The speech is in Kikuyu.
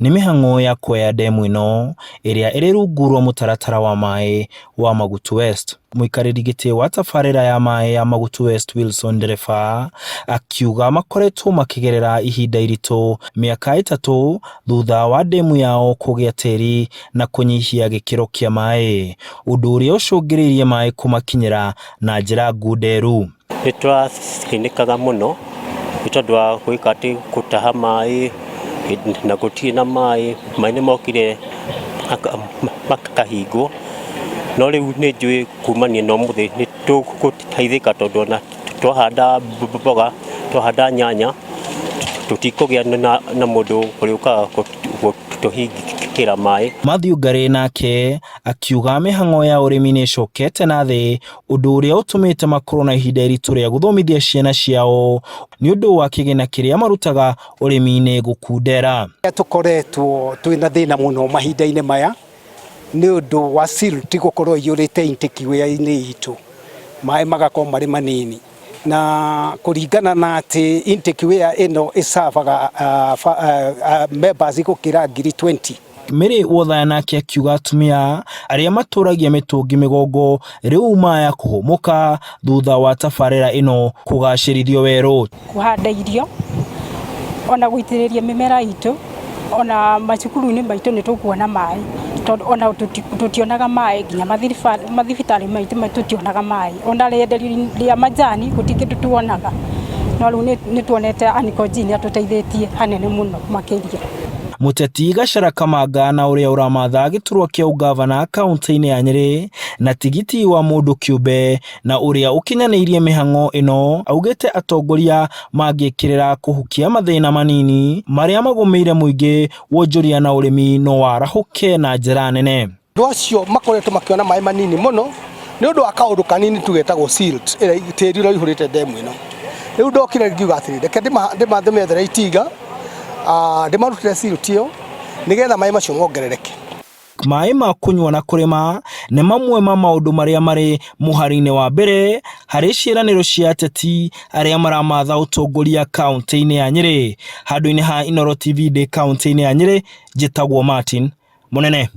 Nĩ mĩhang'o ya kuoya ndemu ĩno ĩrĩa ĩrĩ rungu rwa mũtaratara wa maĩ wa Magutu West. Mũikarĩri gĩtĩ wa tabarĩra ya maĩ ya Magutu West Wilson Ndereba akiuga makoretwo makĩgerera ihinda iritũ mĩaka 3 thutha wa ndemu yao kũgĩa tĩri na kũnyihia gĩkĩro kĩa maĩ, ũndũ ũrĩa ũcũngĩrĩirie maĩ kũmakinyĩra na njĩra ngunderu. Nĩ twathĩnĩkaga mũno nĩ tondũ wa gwĩka atĩ gũtaha maĩ na gũtirĩ na maĩ, maĩ nĩ mokire makahingwo, no rĩu nĩ njũĩ kumania na ũmũthĩ nĩ tũgũteithĩka tondũ ona twahanda mboga, twahanda nyanya, tũtikũgĩa na mũndũ ũrĩũkaga gũtũhingĩra maĩ. Mathew Ngarĩ nake akiuga mĩhang'o ya ũrĩmi nĩ ĩcokete na thĩ, ũndũ ũrĩa ũtũmĩte makorwo na ihinda iritũ rĩa gũthomithia ciana ciao nĩ ũndũ wa kĩgĩna kĩrĩa marutaga ũrĩmi-inĩ gũkundera. Tũkoretwo twĩna thĩna mũno mahinda-inĩ maya nĩ ũndũ wa silt gũkorwo iyũrĩte intake weir-inĩ itũ, maĩ magakorwo marĩ manini, na kũringana na atĩ intake weir ĩno ĩcavaga members gũkĩra ngiri 20. Mary Wothaya nake akiuga atumia arĩa matũragia mĩtũngi mĩgongo rĩu maya kũhũmũka thutha wa tabarĩra ĩno kũgacĩrithio werũ. Kũhanda irio ona gũitĩrĩria mĩmera itũ ona macukuru-inĩ maitũ nĩ tũkuona maĩ, tondũ ona tũtionaga maĩ nginya mathibitarĩ maitũ tũtionaga maĩ, ona rĩenderio rĩa majani gũtirĩ kĩndũ tuonaga, no rĩu nĩ tuonete Aniko G nĩ atũteithĩtie hanene mũno makĩria. Mũteti Gachara Kamanga na ũrĩa ũramatha gĩturwa kĩa ũgavana kaunti-inĩ ya Nyĩrĩ na tigiti wa mũndũ kĩũmbe na ũrĩa ũkinyanĩirie mĩhang'o ĩno augĩte atongoria mangĩkĩrĩra kũhukia mathĩna manini marĩa magũmĩire mũingĩ wonjoria na ũrĩmi no warahũke na njĩra nene. Andũ acio makoretwo makĩona maĩ manini mũno nĩ ũndũ wa kaũndũ kanini tu getagwo silt ĩrĩa tĩri ũrĩa ũihũrĩte ndemu ĩno. Rĩu ndokire ngiuga atĩrĩrĩ, reke ndĩmethere itinga, ndĩmarutĩre silt ĩyo nĩgetha maĩ macio mongerereke. Maĩ ma kũnyua na kũrĩma nĩ mamwe ma maũndũ marĩa marĩ mũhari-inĩ wa mbere harĩ ciĩranĩro cia ateti arĩa maramatha ũtongoria kaunti-inĩ ya Nyĩrĩ. Handũ-inĩ ha Inooro TV ndĩ kaunti-inĩ ya Nyĩrĩ, njĩtagwo Martin Mũnene.